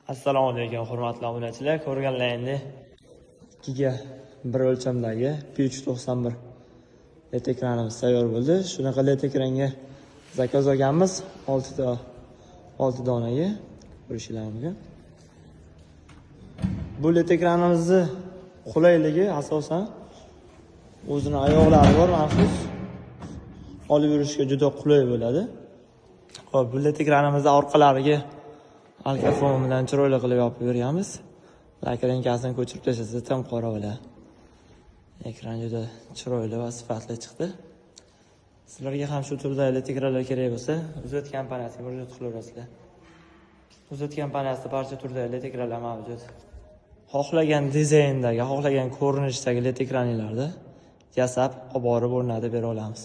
Assalomu alaykum, hurmatli obunachilar. Ko'rganlaringizdek 2ga 1 o'lchamdagi P391 LED ekranimiz tayyor bo'ldi. Shunaqa LED ekranga zakaz olganmiz, 6 ta, 6 donaga ko'rishingiz mumkin. Bu LED ekranimizni qulayligi asosan o'zini oyoqlari bor, maxsus olib yurishga juda qulay bo'ladi. Xo'p, bu LED ekranimizni orqalariga alkafon bilan chiroyli qilib yopib berganmiz. Lakrinkasini ko'chirib tashlasa tim qora bo'ladi. Ekran juda chiroyli va sifatli chiqdi. Sizlarga ham shu turdagi LED ekranlar kerak bo'lsa, Uzet kompaniyasiga murojaat qilaverasizlar. Uzet kompaniyasida barcha turdagi LED ekranlar mavjud. Xohlagan dizayndagi, xohlagan ko'rinishdagi LED ekranlarni yasab, olib borib o'rnatib bera olamiz.